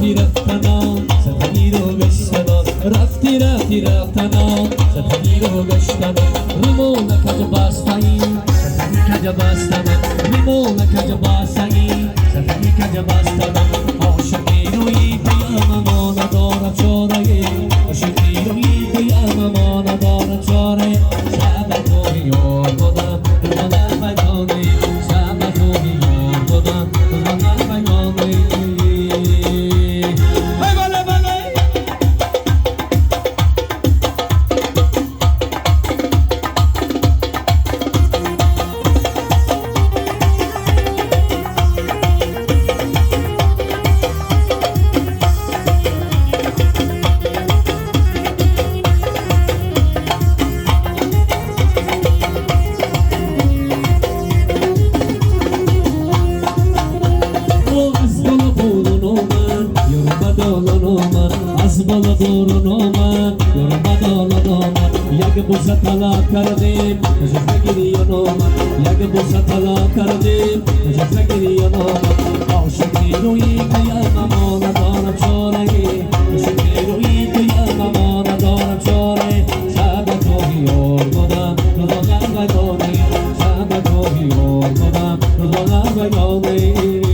Рафти рафтанон сатагиро гаштанон, рафти рафти рафтанон сатагиро гаштанон. Румона каҷ бастаӣ, сатаги каҷ бастанон, румона каҷ бастаӣ, сатаги каҷ бастанон. Ошиқи рӯи туям, аммо надорам чораe, ошиқи рӯи туям, аммо надорам чораe. Шаба тоҳи ёр будам, рӯзона пайдонӣ, шаба тоҳи ёр будам, рӯзона пайдонӣ. Эй бале бале. Аз бала бурун омад, ёру ба долон омад, аз бала бурун омад, ёру ба долон омад. Як бӯса талаб кардем, ташриф гирён омад, як бӯса талаб кардем, ташриф гирён омад. Ошиқи рӯи туям, аммо надорам чораe, ошиқи рӯи туям, аммо надорам чораe. Шаба тоҳи ёр будам, рӯзона пайдонӣ, шаба тоҳи ёр будам, рӯзона пайдонӣ.